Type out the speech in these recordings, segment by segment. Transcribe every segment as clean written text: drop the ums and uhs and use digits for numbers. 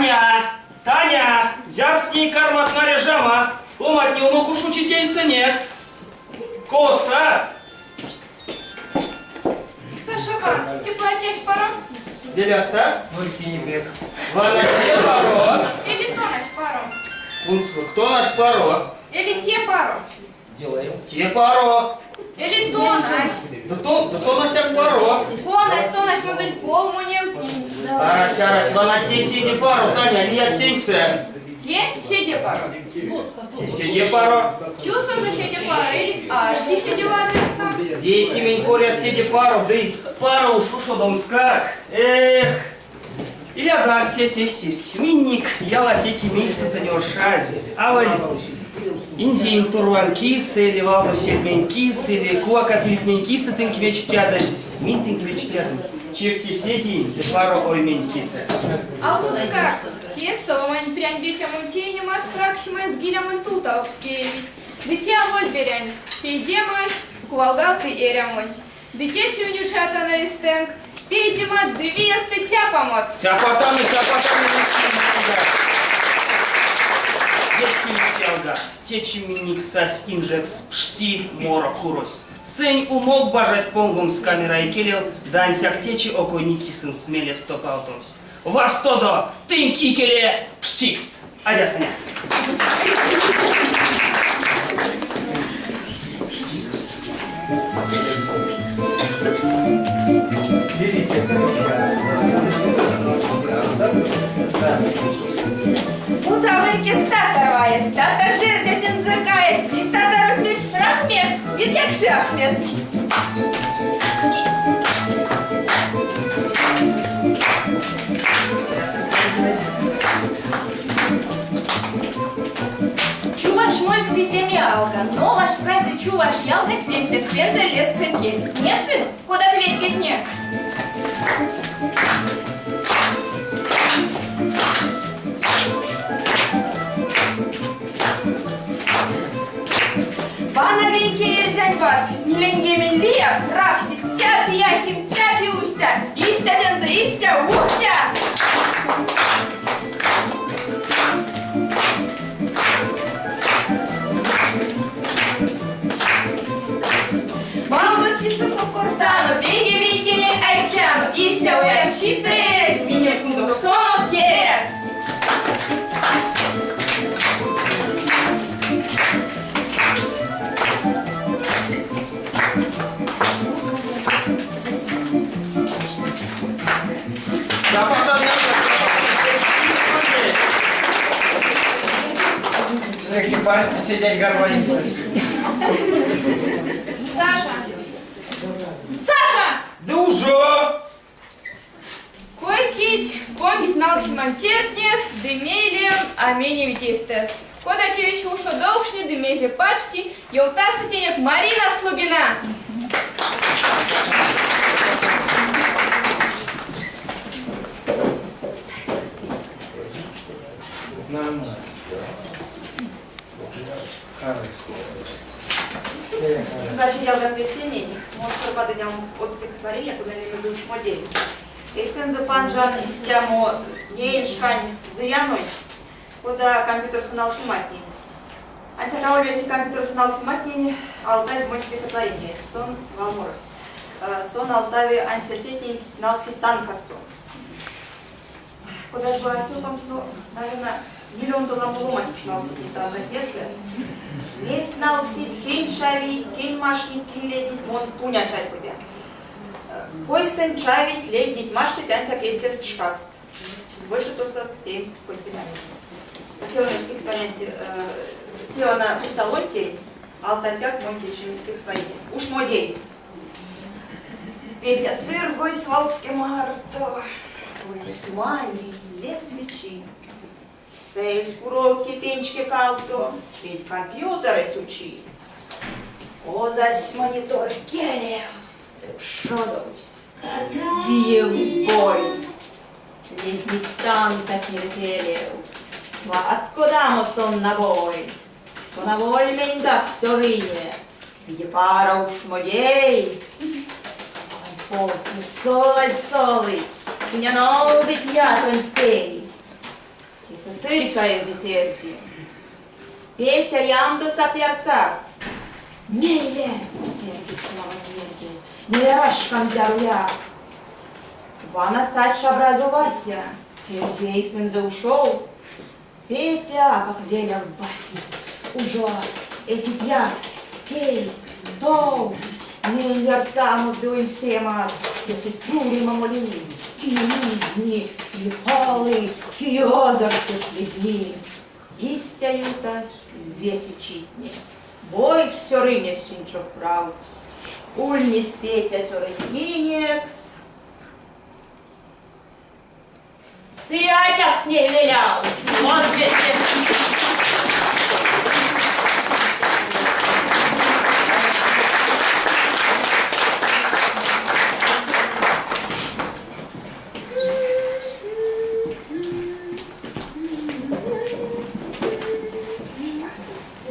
Таня! Таня! Зярс ней кармат наряжамо? Ломантне умок уш учить эйсэнек. Косат? Саша, ван, те платьясь паро? Велявта? Вана те паро. Эли тонась паро? Кунсолок, тонась паро. Эли те паро? Те паро. Эли тонась? Да, то, да тонасяк паро. Конась, тонась модонь колмоневтнень. Арась, арась, вана те седе паро, Таня, лия теньсэ. Те седе паро. Те седе паро. Тюсонзо седе паро эли ашти седе вадрясто? Весемень коряс седе паро, ды паро уш ушодомскак. Эх, илядо арсе тештирть, минник ялатеке мейсэ тынь оршазь. Аволь инзеень турвань кисэ или валдо сельмень кисэ, или кувака пильгтнень кисэ тынк вечктядызь, минь тынк вечктядызь чевте седеень ды паро оймень кисэ. Алкукскак, сестэ ломань прянь ветямонь тейнемась пракшмась згилямонь тувталокс теевить. Ды те аволь берянь, пейдемась кувалгавты эрямонть. Ды течи минь учатано эстенк пейдемат ды виевстэ цяпамот! Цяпатано, цяпатано вечкилимс Вечкилимс ялгат! Течи минек сась инжекс пшти моро курось. Сынь умок бажасть понгомс камера икелев, ды ансяк течи окойники сынст мелест топавтомс. Вастодо тынк икеле пштикст! Адя, Таня! Утро вейке статор ваясь, татар жердятензэ каясь, весь татарось мерсь Рахмет, ведь Ахмет. Чуваш мольсь пиземе алга, нолась празь ды чуваш ялгась вейсэ эстензэ лезксэнь кедь. Несы, кодат ветькетне? Вана вейке эрзянь варч, ниленьгемень лия, раксить, цяпи Яхим, цяпи Устя, истя тензэ, истя, ухтя! Валдо чистэ сокортано, вейке-вейкенень айгтяно, истя ояксчисэ эрязь, минек ундоксонок керявсь. Экипажте сидеть гармонист. Саша! Саша! Да уже! Кой-кить понгить налксемань тевтнес, ды мейле а меневить эйстэст. Кода тевесь ушодовкшны ды мезе пачти, ёвтасы тенек Марина Слугина. Значит, ялгат весеннень, мон сёрмадынь од стихотворения, кона лемезэ Ушмодей. Эйсэнзэ панжан истямо неень шкань зыянонть, кода компьютерсэ налксематнень. Ансяк аволь весе компьютерсэ налксематнень алтазь монь стихотворениясь, сон валморось. Сон алтави ансяк сетнень, кить налксить танкасо. Кода жо а сёпамс, ну, наверное, миллиондо ламо ломанть уш налксить не танкатнесэ. Мезть налксить, кинь чавить, кинь маштнить, кинь леднить, мон тунь а чарькодян. Койсэнь чавить, леднить, маштыть ансяк эсест шкаст. Больше тосо теемс койсэнь а мезть. Те стихотворение, те она тувталонтень, алтазьгак монь течинь стихотворениясь. Ушмодей. Петя сыргозсь валске марто, ульнесь маней, лембе чи. Сэвсь курокке пенчке кавто, ведь компьютерэсь учи. Озась монитор икелев ды ушодовсь виев бой. Леднить танкатне пелев, ват кодамо сон набой. Сон аволь меньгак цёрыне, виде паро ушмодей. Авань полтнэ солазь солыть, сынь а нолдыть ятонть тей. Сырькаезэ терди. Петя, ямдо сак ярсак. Мейле, серьгедсь Клава нерьгезь, ней арась шкам зярояк. Вана сась шабразо Вася, терди эйсэнзэ ушов. Петя апак веляв баси. Ужо, эцить-ят, тей, тов, Ней ярсамот ды оймсемат, тесэ тюрема моли, кие изни, кие палы, кие азарсо цветни. Истя ютасть весе читне. Бойс цёрынесь чинь-чоп правтсь. Ульнесь Петя цёрынекс. Сырятякс ней велявтсь, мон весе.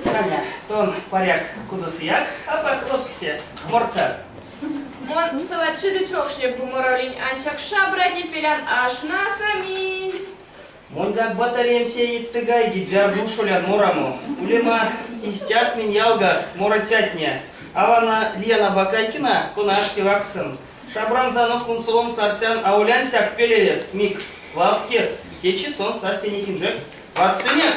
Таня, тон, паряк, кудосояк апак лотксе морцят? Мон цела чи ды чокшне бу моролинь, ансяк шабратне пелян а шнасамизь. Моньгак батареям сеедьстэ гайгить, зярдо ушолян морамо. Улема, истят минь ялгат, морыцятне. А вана Лена Бакайкина, кона ашти вакссон, шабранзанок кунсоломс арсян аволь ансяк пелевес, мик валскес. Течи сон сась тенек инжекс. Вастсынек!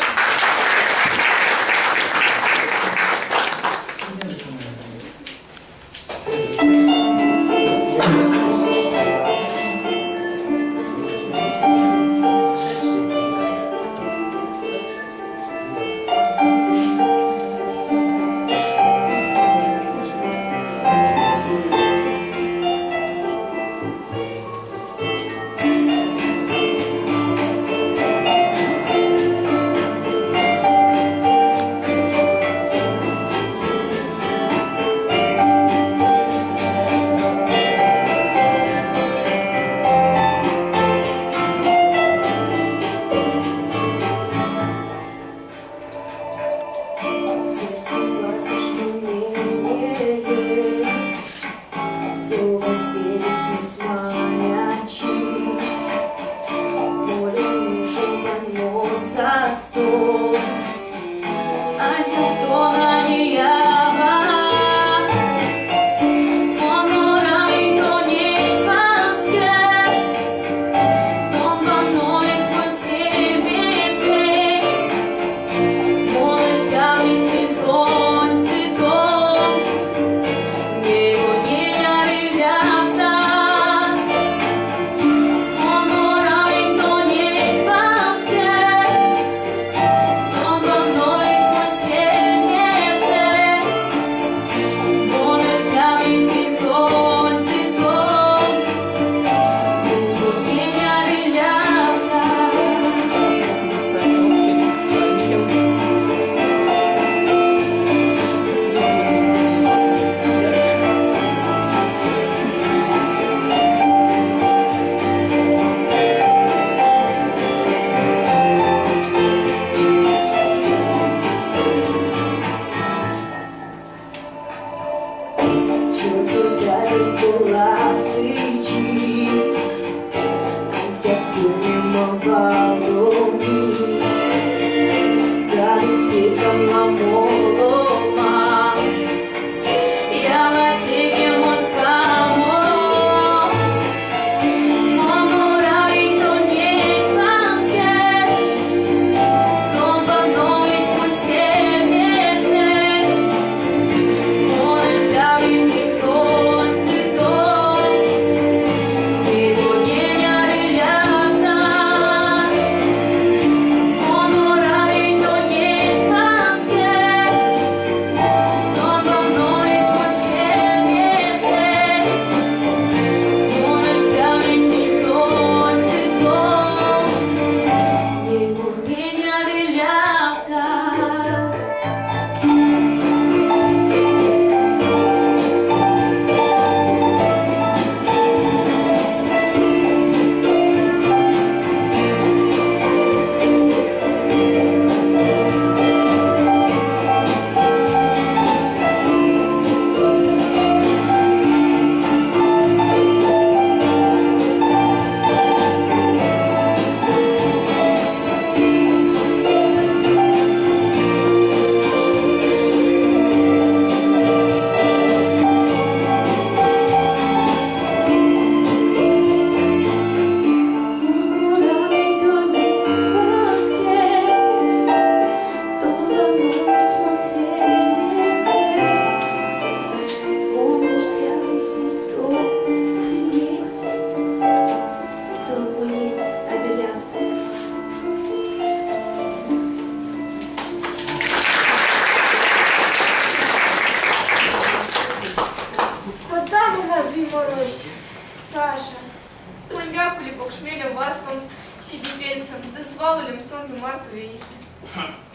ды свал улемс сонзэ марто вейсэ.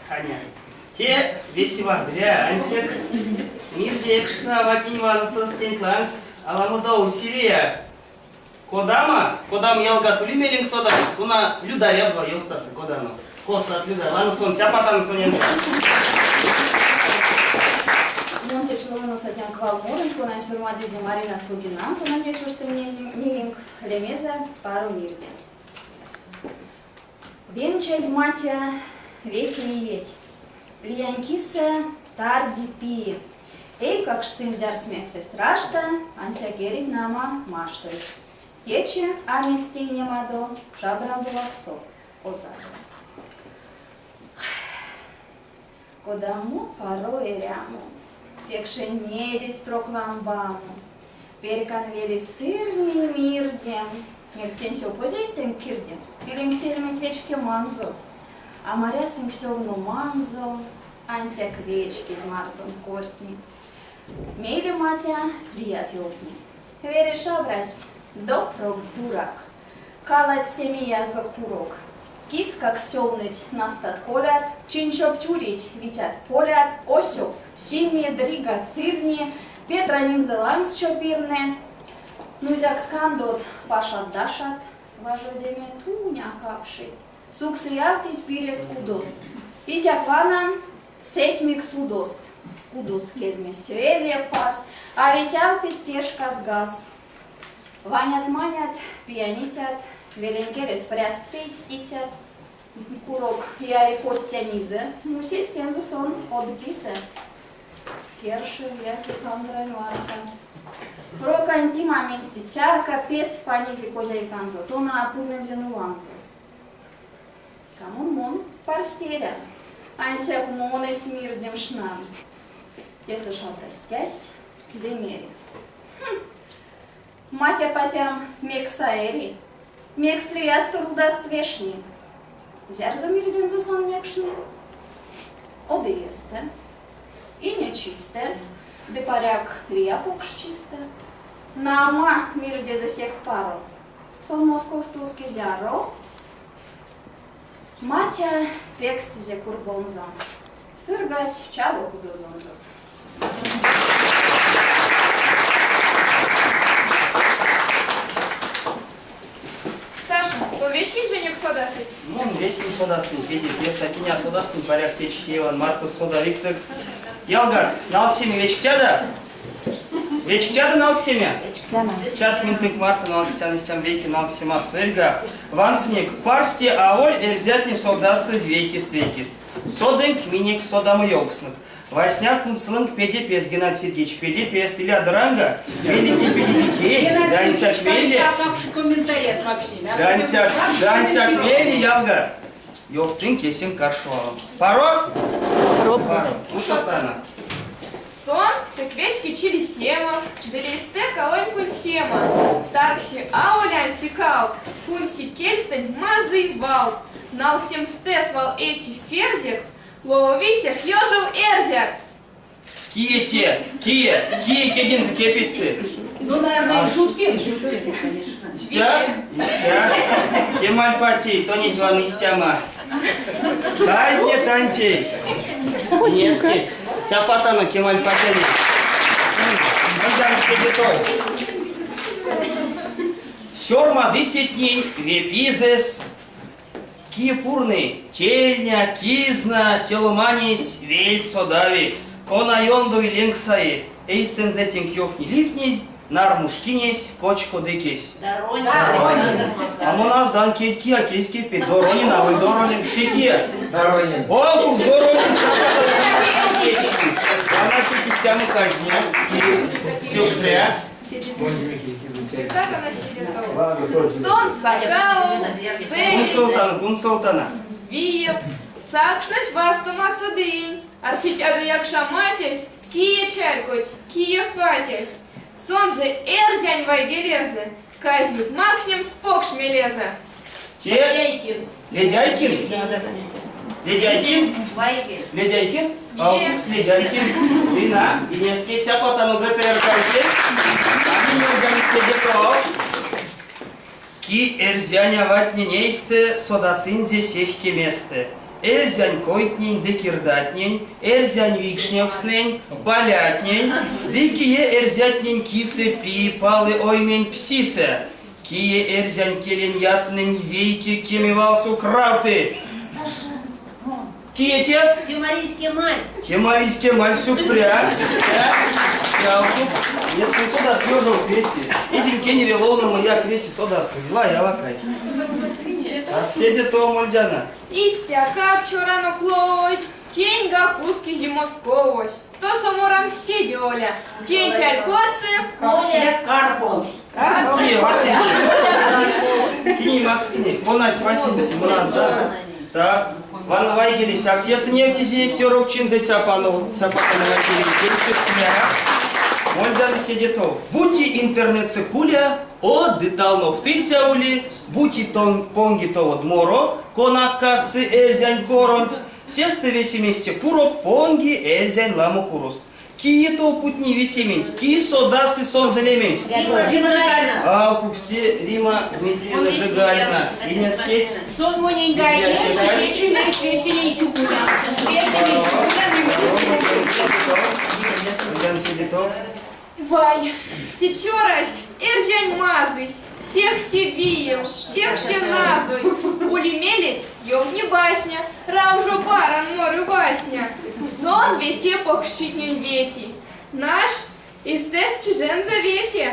Каня. Те весе вадря, ансяк мирде экшсэ аватнень вановтозтенть лангс аламодо усилия. Кодамо? Кодамо ялгат ули меленк содамс? Уна Люда Рябова ёвтасы, кодамо. Косат, Люда? Ваны сон, цяпатан сонензэ. Мон течи ловносатян квалморонть, конань сёрмадызе Марина Слугина, конань вечоште неинк, лемезэ Паро мирде. Венчазь Матя вети иеть. Лиянь кисэ тарди пии. Эйкакш сынь зярс мекс страшта, ансяк эрить нама маштозь. Течи а мезть тейнемадо шабранзо вакссо озадо. Кодамо паро эрямо, пекшень медесь прок ламбамо. Перькан вели сырнень мирдем, мекс тень сёпозесь тенк кирдемс, пилинк сельметь вечкеманзо, а марясынк сёвноманзо, ансяк вечкезь мартон кортни. Мейле Матя лият ёвтни. Вере шабрась, допрок дурак. Каладсь семиязо курок. Кискакс сёвныть настат-колят, чинь-чоп тюрить Витят-Полят, Осёп, сими, Дрига сырни, Петра нинзэ лангс чопирне, Нузякс кандот Пашат-Дашат, важодеме туня капшить. Суксыявтызь пирест кудост. Исяк вана сэтьмик судост. Кудос кельмесь веле паз, а ветявтыть те шкас газ. Ванят-манят, пияницят, велень келес пряст пейдстицят. Курок яи Костя низэ, мусесь тензэ сон од писэ. Кершев яки Кандрань Варка. Прокань Тима менсти чарка, пес панизе козяйканзо, тона пурнынзе нуланзо. Ськамон мон парсте эрян, ансяк мон эсь мирдем шнан. Тесэ шабра стясь ды мери. Хм! Матя патям мекс а эри? Мекс лиясто рудаст вешни? Зярдо мирдензэ сон некшни? Од иестэ, инечистэ ды, паряк, лия покшчистэ. Нама, мирдезэ сех паро. Сон Московсто уски зяро? Матя пекстызе кургонзо, сыргась чаво кудозонзо. Саша, тон весень женек содасыть? Мон весень содасынь, педе пес, а кинь а содасынь, паряк течи тееван марто содавиксэкс. Ялгат, налксеме вечктядо? Вечктядо налксеме? Сейчас минь тынк марто налкстян истям вейке налксема сэрьга. Вансынек, парсте аволь эрзятне содасызь вейкест-вейкест. Содынк минек содамо ёвкснок. Васня кунсолынк педе пес, Геннадий Сергеевич, педе пес, иля дранга, мейле кепедики, да ансяк мейле, да ансяк, да ансяк мейле ялга, ёвтынк эсенк каршо валом. Паро? Паро. Ушодтано. Сон пек вечки чилисема, ды лейстэ калонь кундсема. Таргси аволь калт, кундси кельстэнть мазый валт. Налксемстэ свал эци ферзекс, Ловови сех ёжов эрзякс! Кие те? Кие? Кие кедензэ кепедьсы? Ну, наверное, шутки. Шутки, конечно. Истя? Истя? Кемаль патей, тонеть ван истяма. Казне тантей. Инескеть. Цяпатано Кемаль патянень. Сёрмадыцятнень ве пизэс Кие пурны, тельня, кизна, те ломанесь вельть содавикс, кона ёндо иленк сае, эйстэнзэ тенк ёвтни ливтнезь, нармушкинесь, кочкодыкесь. А мон аздан кедь кия кедь кепе, Доронин, аволь Доронин, те кие? Доронин. Алкукс Доронин, Вана те истямо казне, сюкпря. Так она сидит. Сон сакал, Кунсолтано, кунсолтано. Виев, сакшнось вастома судынь. Арсетядо якшаматясь, кие чарькодсь, кие фатясь. Сонзэ эрзянь вайгелезэ, казнеть макснемс покш мелезэ. Те Ледяйкин? Ледяйкин? Ледяйкин? Алкукс Ледяйкин. Лина, инескеть цяпатано ГТР-кайсэ. Ки эрзянь аватнень эйстэ содасынзе сех кеместэ эрзянь койтнень ды кирдатнень, эрзянь викшневкстнэнь, палятнень, ды кие эрзятнень кисэ пии-палы оймень псисэ, кие эрзянь келень ятнэнь вейке кеме валсо кравты. Кие те? Кемализь Кемаль. Кемализь Кемаль, сюкпря. Сюкпря. Алкукс, если туда ёжов веси, эзинь кенере ловномо як веси содасызь, вай, авакай. Седе тов мольдяна. Истя, как чорано кловось, теньгак ускизи Московось. Тосо морам седе оля, тень чарькодсы. Оля Карпов. Кие васенце? Кинень максынек? Конась васенце? Муран, да? Так. Ван вайгелесь актесы невтизе сёрокчинзэ цяпанов, цяпакана вайгелень кельсэ Мольдян седе тов. Бути интернетсэ куля, од ды талновтыця ули, бути тон понги тов од моро, кона кассы эрзянь коронть, сестэ весемесь те курок понги эрзянь ламо курос. Кие тов путни весементь, ки содасы сонзэ лементь? Алкукс те Рима Дмитриевна Жигалина. Инескеть. Сон монень гайнемс, течи весь весенень сюкунямс. Весенень сюкунямс. Вай, те цёрась, эрзянь мазысь, сехте виев, сехте назой. Ули мелеть, ёвтни басня, раужо баран моры васня. Сон весе покшчитнень вети, наш эстест чижензэ вети.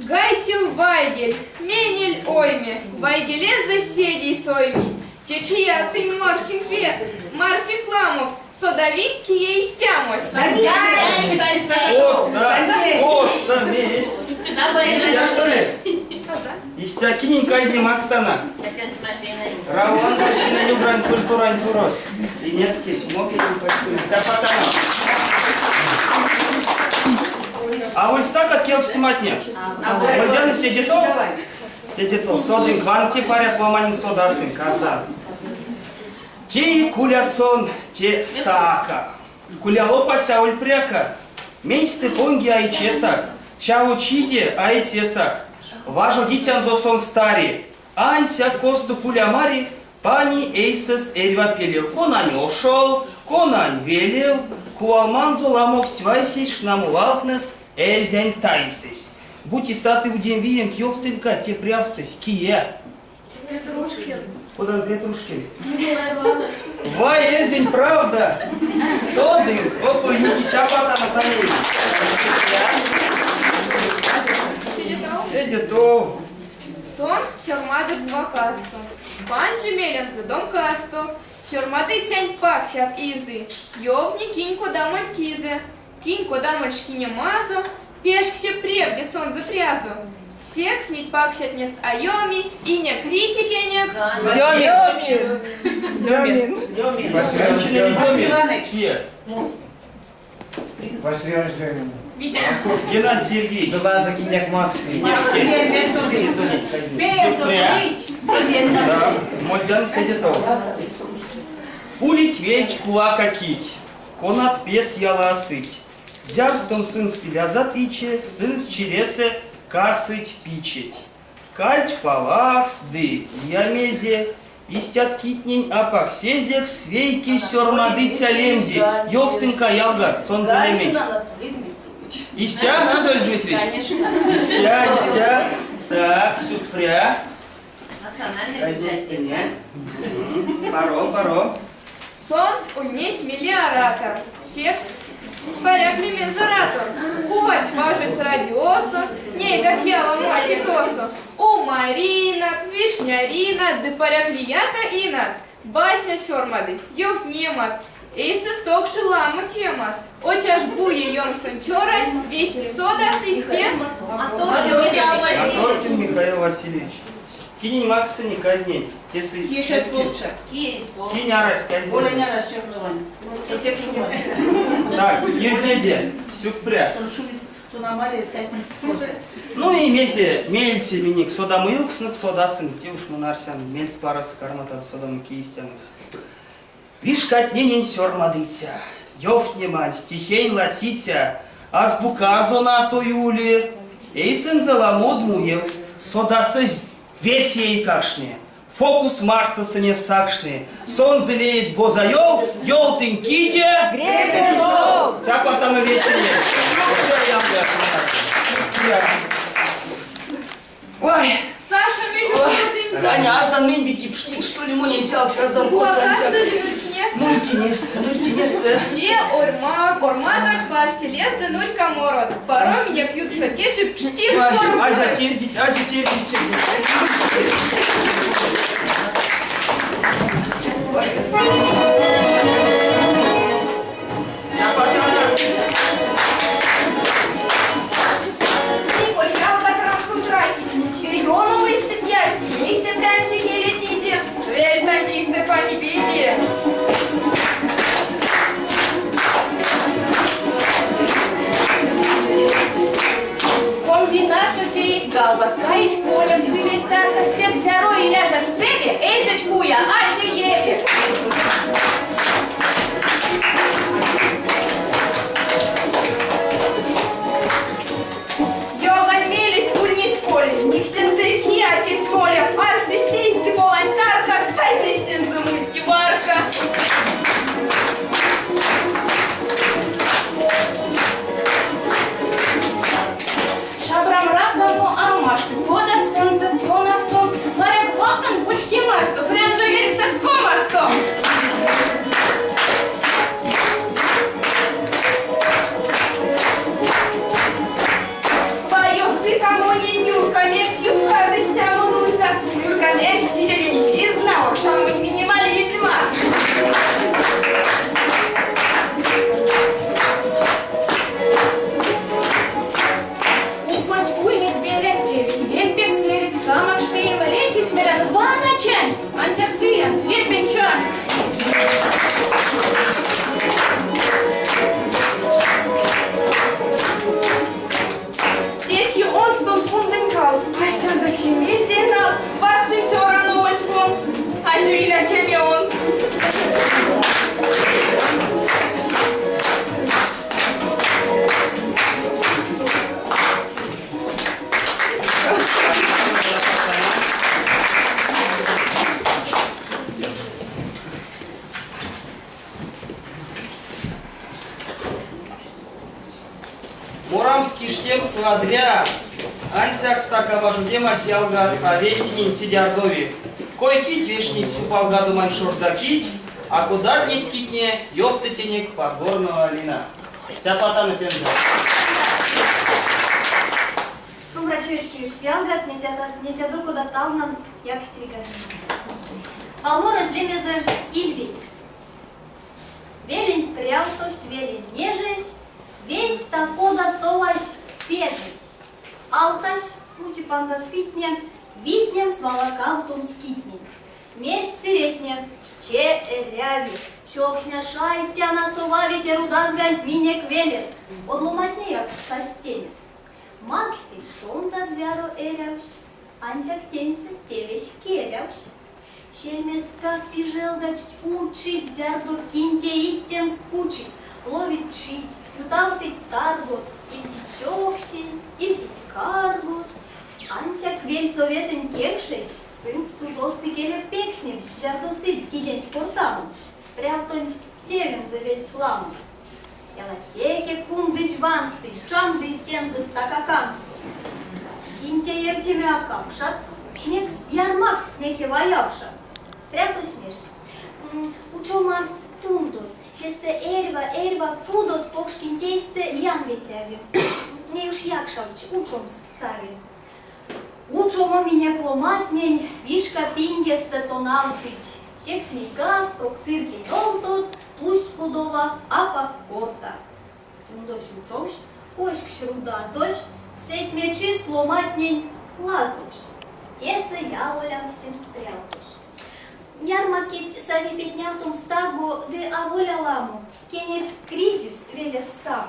Гайтев вайгель, менель ойме, вайгелезэ седей сойми. Течияк тынь морсинк ве, марсинк ламот, Содавить, кие истямось? Коста, коста, месть. Истя, что ли? Истя кинень казне макстана? Равлан финно-угрань культурань курось. Инескеть, мог этим Цяпатана. Аволь стакат кевкстематне? Мольдяны седе тов? Седе тов. Содынк, ванте паряк ломанень содасынк, аздан. Те кулясон, те стака. Кулялопась аволь пряка. Мейстэ понги а ичесак, чаво чиде а эцесак. Важодицянзо сон стари. Ансяк косто куля мари, пани эйсэст эрьва пелев, конань ошов, конань велев, кувалманзо ламоксть вайсесь шнамо валтнэс эрзянь Таймсэсь. Бути саты удемвиенк ёвтынка те прявтось, кие? Петрушкин. Кода Петрушкин? Вай, эрзянь правда! Содынк, окойники цяпатано танень. Седе тов. Сон сёрмады кувакасто, панжи мелензэ домкасто, сёрмадыцянть паксят изы, ёвтни кинь кодамоль кизэ, Кинь кодамоль шкинемазо, пешксе превде сонзэ прязо. Секс неть паксятнес а ёми ине критикенек. Ёмин! Ёмин! Ёмин! Кие? Василий Иванович Демин. Геннадий Сергеевич. Да ладно, киняк Макси. Мольдян седе тов. Улить вельть кувака кить. Конат пес яла сыть. Зярс тон сынст илязат иче, сынст чиресэ касыть пичеть. Кальть палакс ды лия мезе, истят китнень апак сезекс вейке сёрмадыця лемди, ёвтынка, ялгат, сонзэ лементь. Истя, Анатолий Дмитриевич? Истя, истя. Так, сюкпря. Национальная библиотека. Паро, паро. Сон ульнесь мелиоратор, секс, паряк лемензэ ратор. Кувать важодсь радиосо, нейгак яла морси тосо. Умаринат, вишняринат ды паряк лията инат. Баснят сёрмадыть, ёвтнемат, эйсэст токши ламо темат. Отяжбуе ёнксонь цёрась весе содасызь те. Маторкин Михаил Васильевич. Кинень максынек казненть? Тесэ Кие лучше? Кинь арась казнезэ? Оля арась Черновань. Так, Кирдеде, сюкпря. Ну и мезе мельце минек содамоёвкснок содасынк, те уж мон арсян, мельс парос карматадо содамо киистямось. Вишкатненень сёрмадыця, ёвтнемань, стихень ладсиця, азбуказо натой ули, эйсэнзэ ламот муевкст содасызь. Весе эйкакштне, фокус марто сыне сакшны. Сонзэ леесь Бозаёв, ёвтынь ките. Гребенцов! Цяпатано весене. Ой! Саша, между прочим, Аня, аздан мень бити пштик, что ли, монень сялкс, аздан косанця. Нурькинестэ, нурькинестэ. Те орма, ормадонть пашти лезды нурька морот. Паро минек ютксо течи пшти Ай, азя тердить, азя тердить. Комбинацию тееть галбас, каить полем, сыветь тарка, сек зяро и ляжет себе, эйзать куя, а те Йогань мелесь ульнесь колесь, никстензе киякесь моля, арсесь ты полань тарка, сайсестензе мультиварка. Шабрам ракому амашку, кода солнце тона в томс, варяг лакан пучки марто, прям заверится с комартомс. Боёв ты кому не нюрка, мекс юбка, дыштяму нурка, нюрка меш тилерень пизна, оршамонь минимализма. Улконь ульнесь белянчевень, вельпек сэрить, камак шпеем, летись мерян, вана чансь, антяксиян, зепень чансь. Течи он стон пундынькал, айшанда кеме зенал, вастын тёран ольс понс, азюиля кеме онс. Морамс киштемс вадря, ансяк стака важодема сялгат, а весенень цидярдови. Кой-кить вешнить сюпалгадомань шожда кить, а кодат неть китне ёвты тенек Подгорного Алина. Цяпатано тензэ. Шумбрачи ялгат, нетядо кода талнан яксигат. Валморонть лемезэ Ильвелькс. Велень прявтось, велень нежесь, весь та-кода совась пежетьс. Алтась, бути пандат питне, витнемс валакавтомс китнень. Мерсь сыретне, че эряви, чокшне шайтяна совави те рудазганть минек велес, од ломантнеяк састь тенес. Макси тондат зяро эрявсь, ансяк теньсэ тевесь керявсь. Сельместкак пижелгадсть учить, зярдо кинь теить тенст кучить, ловить чить, ютавтыть таргот, ильтить сёксенть, ильтить каргот. Ансяк вельсоветэнь кекшезь, сынст судост икелев пекстнемс, зярдо сыльть киденть кортамо, прявтонть тевензэ вельть ламо. Ялатеке кундызь ванстызь, чамдызь тензэ стака канстост. Кинь теевтеме а капшат, мекс ярмакт мекев а явшат. Прявтось мерсь: Учома тундос, сестэ эрьва, эрьва кудос покш кинть эйстэ ян ветяви. Ней уш якшавтсь, учомс сави. Учомо минек ломантнень вишка пингестэ тонавтыть. Секс нейгак, прок циркень овтот, тусть кудова апак корта. Тундось учовсь, коськсь рудазось, сэтьмечист ломантнень лазовсь. Тесэ яволявтсь тенст прявтось. Ярмаккеть сави петнявтомс таго ды аволь аламо, кенерсь кризис велес само.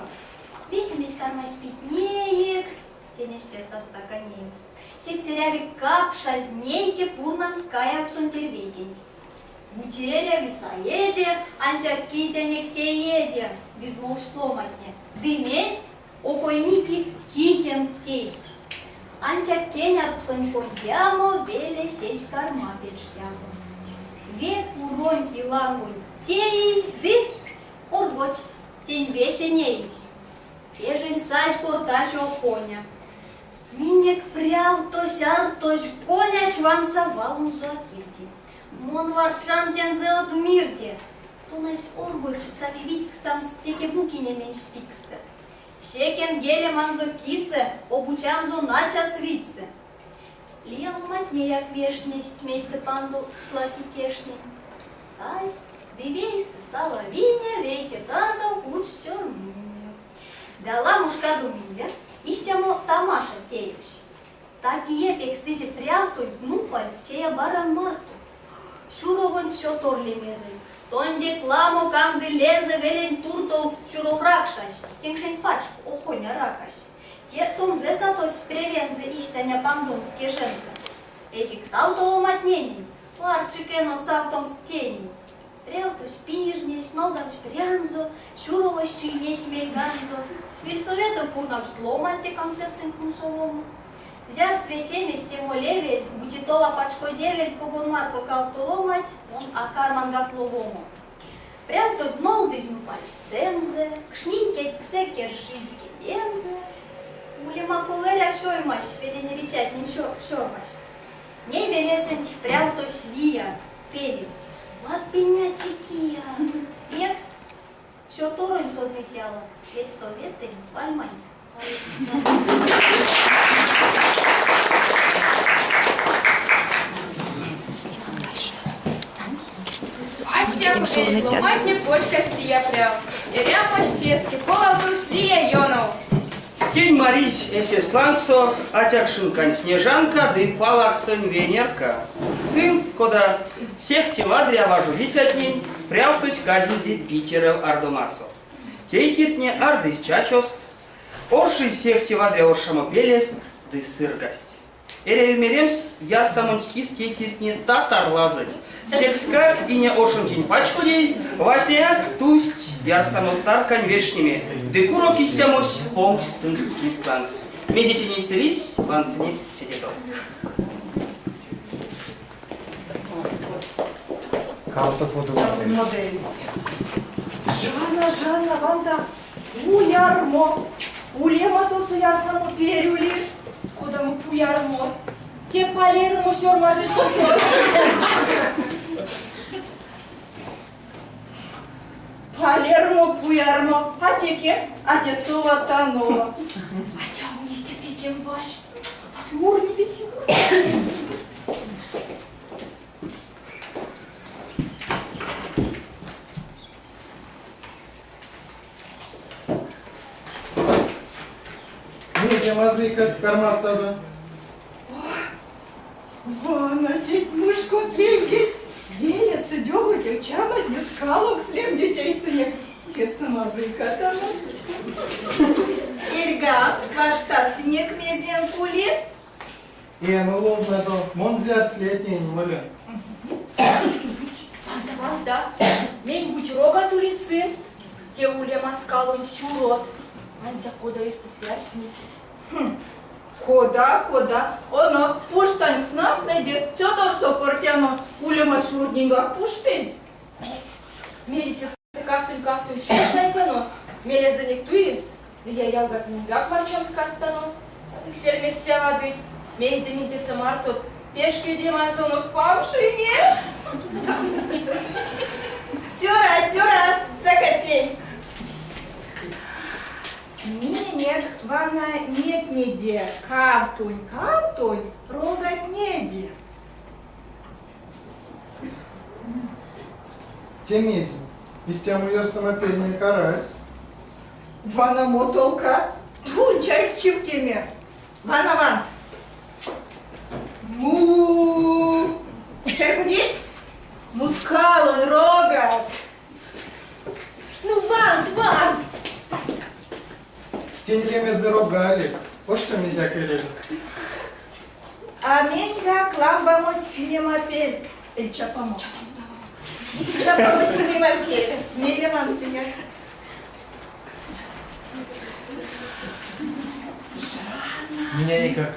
Весемесь кармась питнеекс, тенестест а стака неемс. Секс эряви капшазь нейке пурнамс каявксонь тервейкенть. Бути эряви, саеде, ансяк китянек тееде, бизмолдсть ломантне. Ды мезть, окойники, ки тенст тейсть. Ансяк кенярксонь кондямо велесь эзь карма печтямо. Ве куронь килангонть теизь ды оргодсть, тень весе неизь. Кежень сазь кортась Охоня. Минек прявтось артозь конясь ванса валонзо а кирди. Мон варчан тензэ од мирде. Тонась оргодсь, сави видькстамс теке букине менсть пикстэ. Секень гелеманзо кисэ обуцянзо начас витьсэ. Лия ломантнеяк вешнесть мейсэ пандо Слаки кешнень. Састь ды вейсэ салавине вейке тарка путсть сёрмине. Ды аламошкадо мейле истямо тамаша теевсь. Та-кие пекстызе прявтонть нупальс чея баран марто. Сюровонть сётор лемезэль. Тонь ламо канды лезэ веленть туртов сюров ракшась, кенкшенть пачк охоня ракась. Те сонзэ сатотсь превензэ истяня пандомс кежензэ. Эзик савто ломатненень, варчик эно савтомс тенень. Прявтось пижнесь, нолдавсь прянзо, сюровось чийнесь мельганзо. Вельсоветэв пурнавсть ломанть те концертэнть кунсоломо. Зярс весемесь те молевель, бути тов а пачкодевельть погон марто кавто ломанть, мон а кармангак ловомо. Прявтонть нолдызь нупальстэнзэ, кшнинь кедьксэ кершизь кедензэ. Улема, коверявсь оймась велень эрицятнень сёрмась. Ней велесэнть прявтось лия, пели. Лапиня чекия! Мекс? Сёторонь содыть яла, вельсоветэнь вальманть. Астяк ломантне кочкасть лия пряв. Эрямось сеске полавтовсь лия ёнов. Тень маризь эсест лангсо атякшинкань Снежанка ды палаксонь Венерка. Сынст, кода сехте вадря важодицятнень, прявтось казинзе Питерэв ардомасо. Тейтертне ардызь чачост, оршизь сехте вадря оршамопелест ды сыргасть. Эряви меремс, ярсамонть кис тейтертне татарлазыть. Секскак ине ошонтень пачкодезь, васняяк тусть ярсамо таркань вешнеме, ды курок истямось понгсь сынст кис лангс. Мезе тень эйстэ лиссь, вансынек седе тов. Кавто Модельть. Жанна, Жанна, ванта, пуярмо. Улема тосо ярсамо пель ули. Кодамо пуярмо? Те Палермо сёрмадызь тосо. Палермо, пуярмо, а теке, а те соватано. Атя, истя пекем вачсь. А ты урни весь урни. Мезе мазыйка кармавтадо? Вана теть мушкот лемдить. Велесэ дёготев чаматне скалокс лемдить эйсэнек. Тесэ мазыйкатано. Эрьга, варштасынек мезенк ули? Эно ловнодо, мон зярс лиятненень молян. Ванта, ванта, мень бути рогат улить сынст, те улема скалонь сюрот. Ансяк кода эйстэст ярснить. Хм, кода, кода, оно, пуштань кснавтнеде цёторсо портяно, улема сюротненьгак пуштызь. Мезе сестэ кавтонь-кавтонь сюрот сайтяно, мелезэнек туи, лия ялгатненьгак варчамс кадтано. Кадык сельмест сявадыть, мезде минь тесэ мартот пешкедемазонок памшине. Цёра, цёра, сака тей. Миненек вана нетнеде кавтонь-кавтонь рогатнеде. Те мезе? Истямо ярсамопельнек арась. Вана мотолка, тунь чайкс чивтеме. Вана вант. Му. Чарькодить? Мускалонь рогат. Ну, вант, вант! Тень лемезэ рогалик. Оштё мезяк эряви. А меньгак ламбамо симемапель. Эль чапамо. Чапамо симемапель. Мейле вансыняк. Меня никак.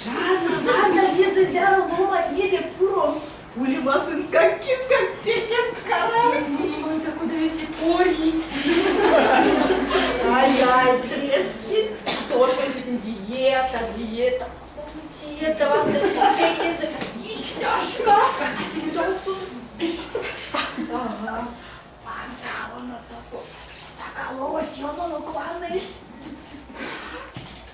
Жанна, ванна тесэ зяро ломантнеде пуромсть. Улема сынсткак кискакс пекест каравсть. Ванта кода весе поргить. Ай-яй, трескить. Тоже диета, диета. Диета, ванта пекезэ истяшка. А селедовксо. Ага. Ванта, оно тосо. Сакалось, ёнонок ваны.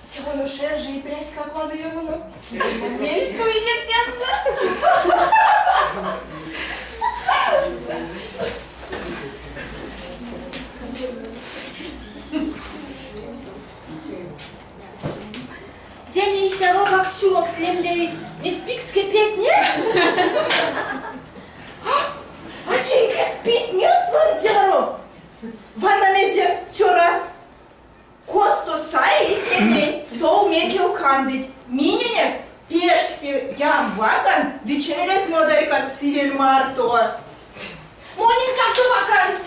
Се оно шержей пряськак ваны ёнонок. Мельс туинек тензэ. Тяне истя рогак сюрокс лемдевить, неть пикске петне? А чей петнест ван зяро? Вана мезе, цёра, косто саить нетнень, тов мекев кандыть. Миненек пешксе ям вакан ды чемерязь модарькат сывель марто. Монень кавто вакант.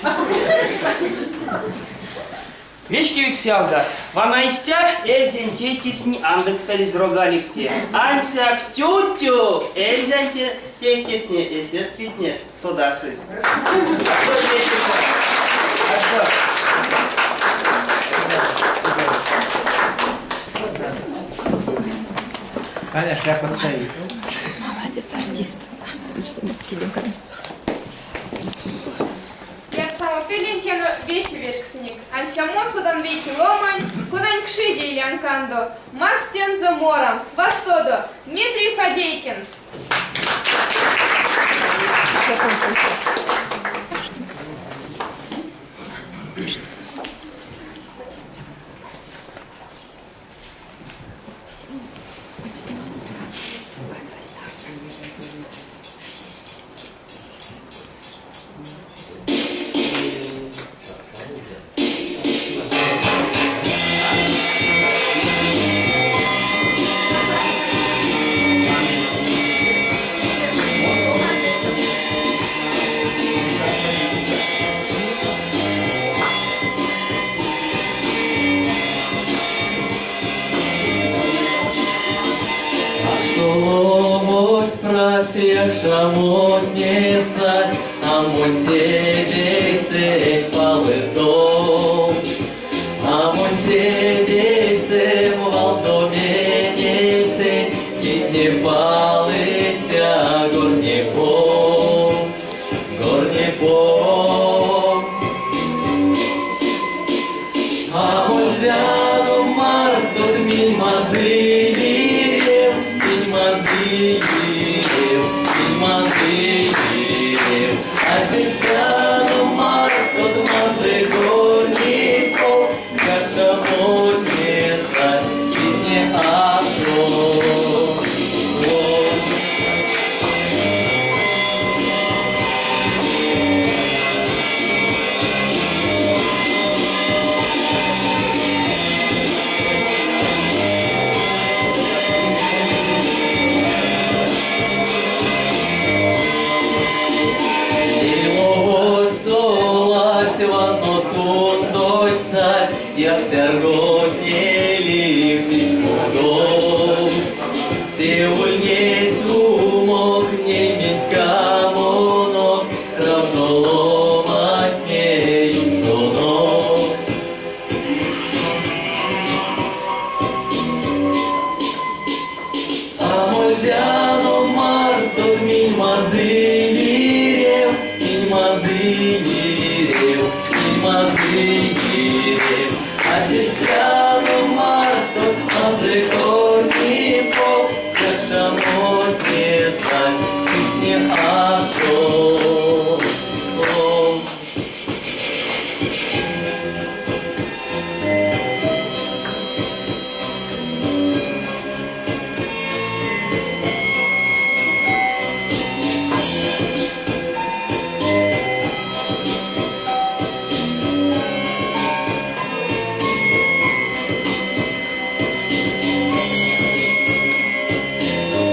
Вечкевикс ялгат, вана истя эрзянь тейтертне андыксэлизь рогаликте. Ансяк тю-тю эрзянь тейтертне эсест питнест содасызь. Ашто. Аня, шляпа стоит. Молодец, артист. Ярсамопеленть весе вечксынек. Ансяк мон содан вейке ломань, конань кшиде илянк кандо. Макст тензэ морамс, вастодо, Дмитрий Фадейкин. Ловось прась, якшамотне сась, а мон седейсэнь палы тол. А мон седейсэм валдо менельсэнть цитни палыця горнипов, горнипов. А мольдяно мартот минь мазый вирев, минь мазый вирев, минь мазый вирев. А сестряно мартот мазый горнипов, якшамотне сась, не ашо. Ловось солась, ванно тундось сась, як сярготне ливтить кудов. Те ульнесь умок, не миськамонок, равно ломатне юксонок. А мольдяно мартот минь мазый вирев, минь мазый вирев, минь мазый вирев. А сестряно мартот мазый горнипов, якшамотне сась, цитни ашо.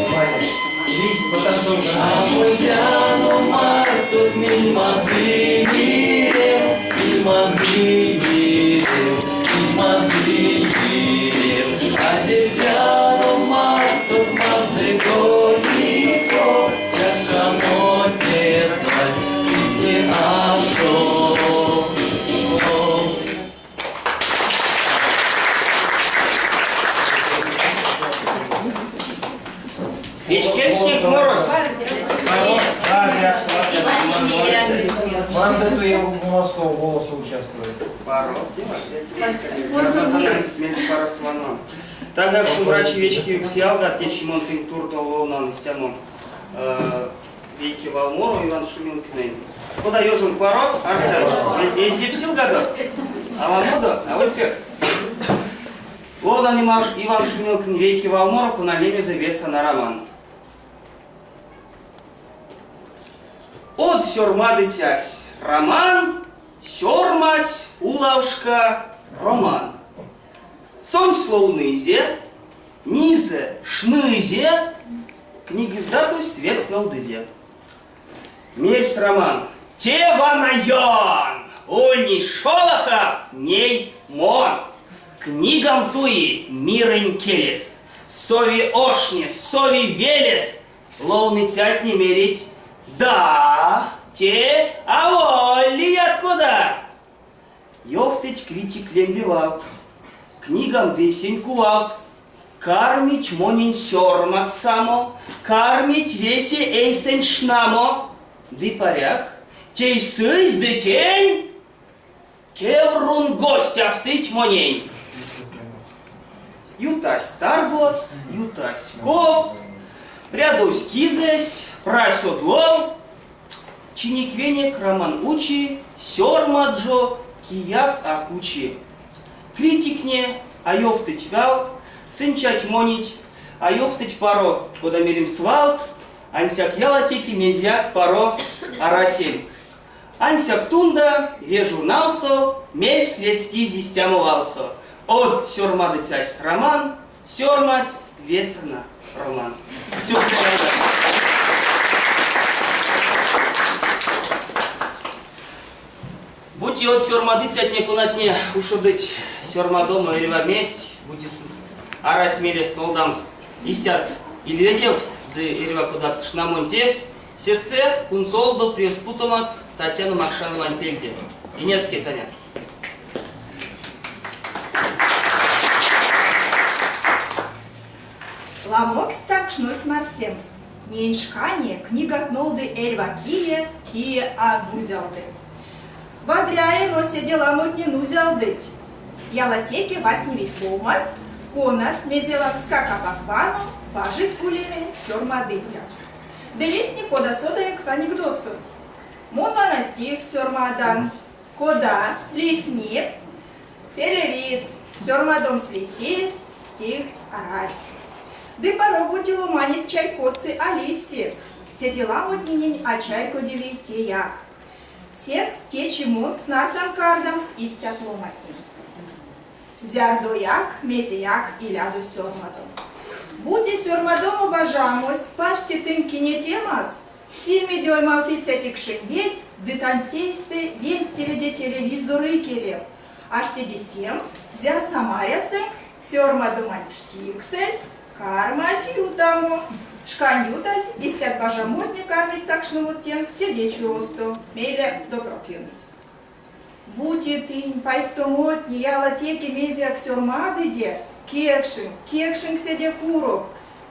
Ваня, видишь, потанцовка. А мольдяно мартот минь мазый вирев, минь мазый вирев, минь мазый вирев. А сестряно не ашо. Вечкевсь тенк морось? Манда в Москву голосу участвует. Паро. Так как шумбрачи вечкевикс ялгат, течи мон тынк туртов ловнан истямо вейке валморо Иван Шумилкинэнь. Кода ёжонк паро, арсян, эзь псилгадо? Аламодо, аволь пек. Ловнан Иван Шумилкин вейке валморо, кона лемезэ Вецана роман. Од сёрмадыцясь Роман сёрмадсь улавшка роман. Сонсь ловнызе, низэ шнызе, книгиздатось светс нолдызе. Мерсь Роман, те вана ён! Ульнесь Шолохов, ней мон! Книгам туи мирэнь келес, сови ошнес, сови велес, ловныцятне мерить, да, те аволь лият кода. Ёвтыть критик лембе валт, книгам весень кувалт, кармить монень сёрмадсамо, кармить весе эйсэнь шнамо, ды паряк, тейсызь ды тень кеврунгось стявтыть монень. Ютасть таргот, ютасть ковт, прядовсь кизэсь, прась од лов, Чинек-венек Роман учи, сёрмат жо кияк а кучи. Критиктне а ёвтыть валт, сынь чатьмонить, а ёвтыть паро, кода меремс валт, ансяк ялатеке мезеяк паро арасель. Ансяк тунда ве журналсо мельс ледстизь истямо валсо: Од сёрмадыцясь Роман сёрмадсь вецана роман. Бути од сёрмадыцятне, конатне ушодыть сёрмадомо эрьва мезть, бути сынст арась мелест нолдамс истят ильведевкст ды эрьва кодат шнамонь тевть, сестэ кунсолдо превспутомат Татьяна Макшановань пельде. Инескеть, Таня. Ламоксть сакшнось марсемс, неень шкане книгат нолды эрьва кие, кие а нузялды. Вадря эно седе ламотне нузялдыть. Ялатеке вастневить ломанть, конат, мезе лангскак апак вано, бажить улеме сёрмадыцякс. Ды лисни кода содавикс анекдотсонть. Мон вана стихть сёрмадан. Кода лисни пелевидьс, сёрмадомс лиси, стихть арась. Ды паро бути ломанесь чарькодсы а лиси, седе ламотненень а чарькодеви теяк. Секс течи мон снартан кардамс истят ломантнень. Зярдояк, мезеяк илядо сёрмадо. Бути сёрмадомо бажамось пачти тынк кинетемас, Симеде оймавтыця тикшень ведь ды танстейстэ венстеведе телевизор икелев. Аштеде семс, зярс а марясынк, сёрмадомань пштиксэсь кармась ютамо. Шкань ютазь, истят бажамотне кармить сакшномо тенк седе чуросто, мейле допрок ёмить. Бути тынь пайстомотне ялатеке мезеяк сёрмадыде, кекшинк, кекшинк седе курок.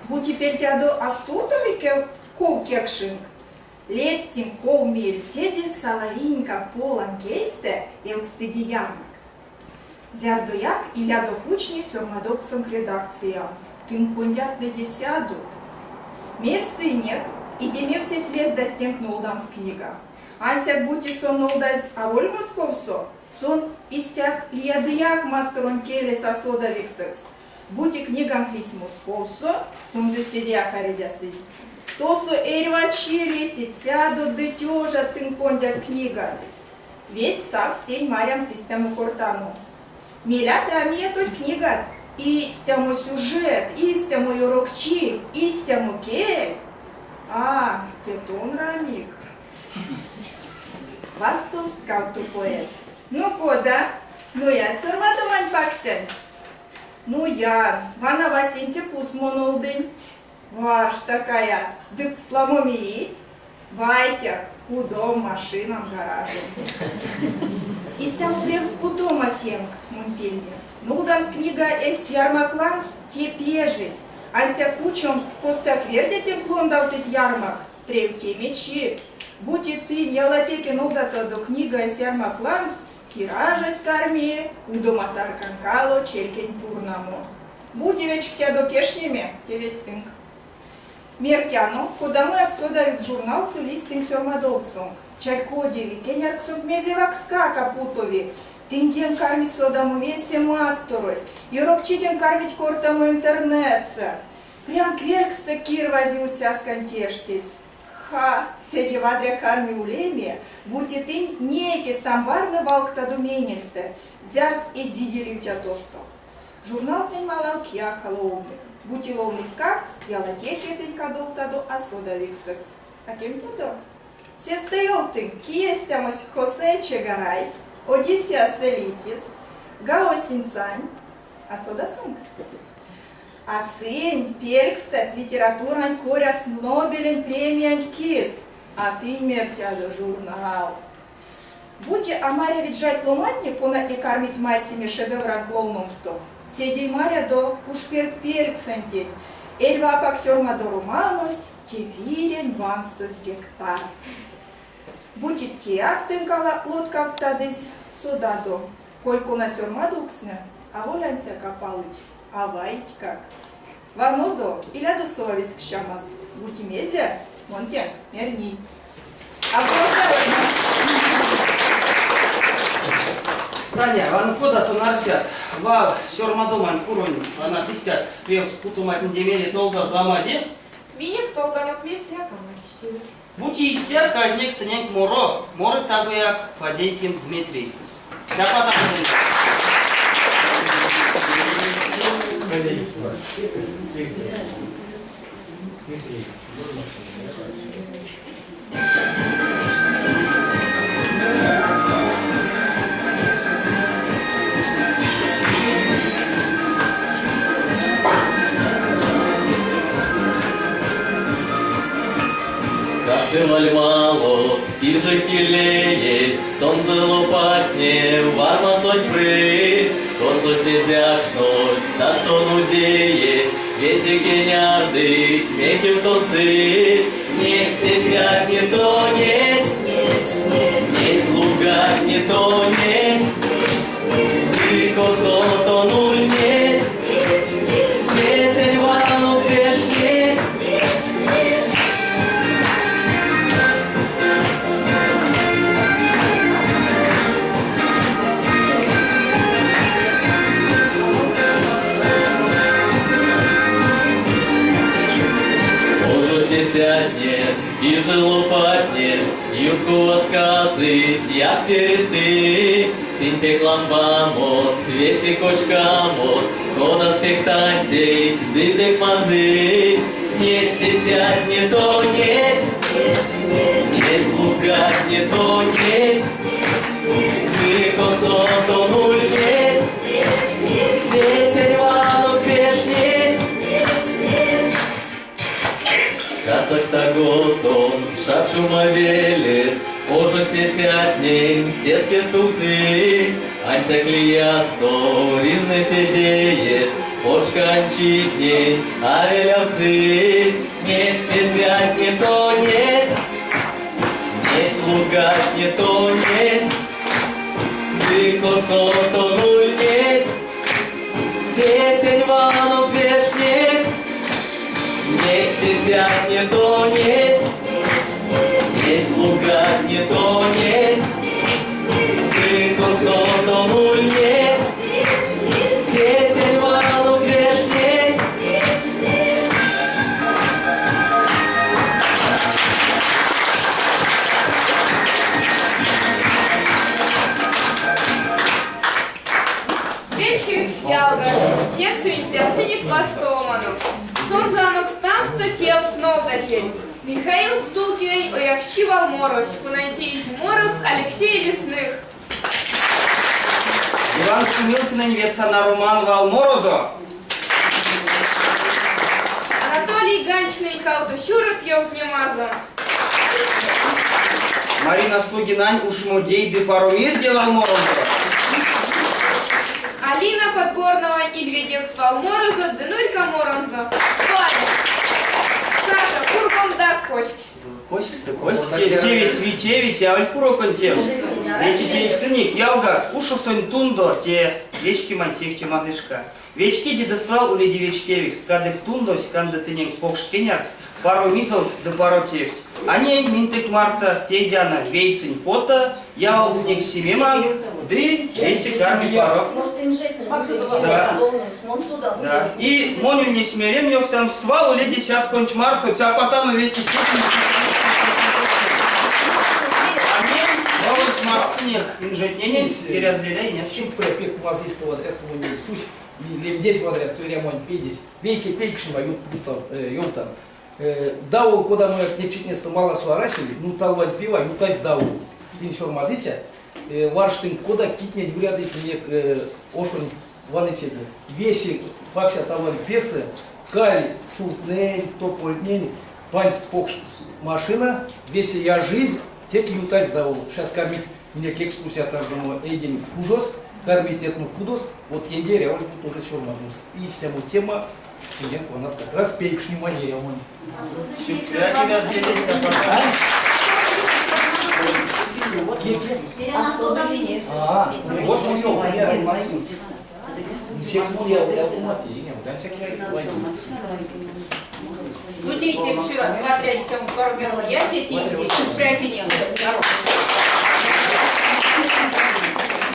Бути пельтядо а стувтови ков кекшинк, ледстинк ков меельцеде салавинька поланк эйстэ евкстыде ярмак. Зярдояк илядо кучне сёрмадовксонк редакцияв, тынк кондятнэде сядот. Мерьсынек, идемевсесь лездась тенк нолдамс книга. Ансяк бути сон нолдазь аволь Московсо, сон истяк лиядыяк масторонь келес а содавиксэкс. Бути книганк лиссь Московсо, сонзэ седеяк а редясызь. Тосо эрьва чи лисить сядот ды тёжат тынк кондят книгат. Весть савсь тень марямс истямо кортамо. Мелят рамия тонь книгат, истямо сюжет, истямо ёрокчи, истямо кель. А, те тон рамик. Вастовсть кавто поэтт. Ну кода, нуят сёрмадомань паксянть? Нуян, вана васенце пусмо нолдынь. Варштакая, ды ламо миить? Байтяк. Кудом, машинам, гаражом. Истямо превс путома тенк монь пельде. Нолдамс книга эсь ярмак лангс, те пежеть. Ансяк кучомс, костояк верде тенк лондавтыть ярмак, превтемечи. Бути тынь ялатеке нолдатадо книга эсь ярмак лангс, тиражось карми удома тарканк ало челькень пурнамо. Бути вечктядо кешнеме, тевесь тынк. Мертяно, кодамояк содавикс журналсо лиссь тынк сёрмадовксонк. Чарькодеви, кенярксонк мезе вакскак а путови. Тынденк карми содамо весе масторось. Ёрокчиденк кармить кортамо интернетсэ. Прянк велькссэ кирвази уцяскань тештесь. Ха, седе вадря карми улеме, бути тынь нейке стамбарнэ валгтадо менельстэ, зярс эзиде ливтя тосто. Журналтнэнь малав кияк а ловны. Бути ловнытькак, ялатеке тынь кадовтадо асодавиксэкс. А кемтядо? Сестэ ёвтынк, кие истямось Хосе Че Гарай, Одиссеас Элитис, Гао Синцань? А содасынк? А сынь пелькстасть литературань коряс Нобелень премиянть кис, а тынь мертядо журнал. Бути а марявить жальть ломантне, конатне кармить майсеме шедевранк ловномсто, седеймарядо куш пертьпельксэнть, эрьва апак сёрмадо романось, те вирень ванстозь гектар. Бути теяк тынк лоткавттадызь, содадо, кой-кона сёрмадовкстнэ аволь ансяк а палыть, а ваитькак. Ванодо, илядо сова визьксчамас, бути мезе, мон тенк мернинь. А Таня, вана кода тон арсят, вал сёрмадомань куронь вана истят превс путоматнеде мейле толга замади? Минек толганок мезеяк а манчси. Бути истя, казнекс тыненк моро, моры тагояк Фадейкин Дмитрий. Цяпатано тензэ. Касы вальмало, пиже килеесь, Сонзэ лопатне вармасонть прыть, Косо седякшнось ташто нудеесь, Весе кенярдыть, мекев тонсить. Неть цецятне тонеть, неть лугатне тонеть, Ды косо тон ульнеть, сесэнь ванок вешнеть. Ожо цецятне, пиже лопатне, Юткова касыть, якстерестыть, Сынь пек ламбамот, весе кочкамот, Кодат пек тантейть ды пек мазыйть. Неть цецятне тонеть, неть лугатне тонеть, Ды косо тон ульнеть, сесэнь ванок вешнеть. Кацак таго тон, шачома веле, Ожо цецятнень сеске стувтсыть, Ансяк лиясто ризны седееть, Од шкань читнень а велявтсыть. Неть цецятне тонеть, неть лугатне тонеть, Ды косо тон ульнеть, сесэнь ванок вешнеть. Неть цецятне тонеть, неть лугатне тонеть, Ды косо тон ульнеть, сесэнь ванок вешнеть. Вечкевикс ялгат, тесэ минь прядсынек вастовоманок. Сонзэ анокстамсто тевс нолдазельть Михаил Втулкинэнь ояксчи валморось, конань теизь морокс Алексей Лесных. Иван Шумилкинэнь Вецана Роман валморозо. Анатолий Ганчинэнь Кавто сюрот ёвтнемазо. Марина Слугинань Ушмодей ды паро мирде валморонзо. Алина Подгорновань Ильведевкс валморозо ды нурька моронзо. Ваня! Саша, кургомдак коськсь. Коськсь ды коськсь. Тевесь витеви, те аволь куроконь тев. Весе тейсынек, ялгат, ушосонть тундо, те вечкемань сехте мазый шка. Вечкеде ды свал уледе вечкевикс, кадык тундось канды тыненк покш кеняркс, паро мизолкс ды паро тевть. А ней минь тынк марто тейтяно вейсэнь фото, яволтсынек симеманк ды весе карми паро. Да. Да. И монь ульнесь мелем ёвтамс, свал уледе десятконть марто, цяпатано весе сеть А ней валонть макссынек инжетненень, Керяз леляй, инескеть. Сюкпря пек мазыйстэ вадрясто монь суть, лемдезь вадрясто эрямонь пейдезь. Вейке пейкшнема ёвтан. Давол кодамояк неть читнестэ маласо арасель, ну тавлань пева ютась давол. Тынь сёрмадыця, варштынк, кода китнень урядыть минек ошонь ваныцятне. Весе пакся тавлань песэ каль чувтнэнь, топольтнень пансть покш машина, весе яжизь, теке ютась давол. Сейчас кармить минек экскурсия ардомо эйдень кужос, кармить этнокудос, вот тенде эряволь бу тоже сёрмадомс. И истямо тема Студент конат как раз пейкшнемань эрямонь. Сюкпря тебя пока. А, вот он я. Всех я Ну, дети, вчера, два, три, все, пару я те, те, те, сюкпря тенек.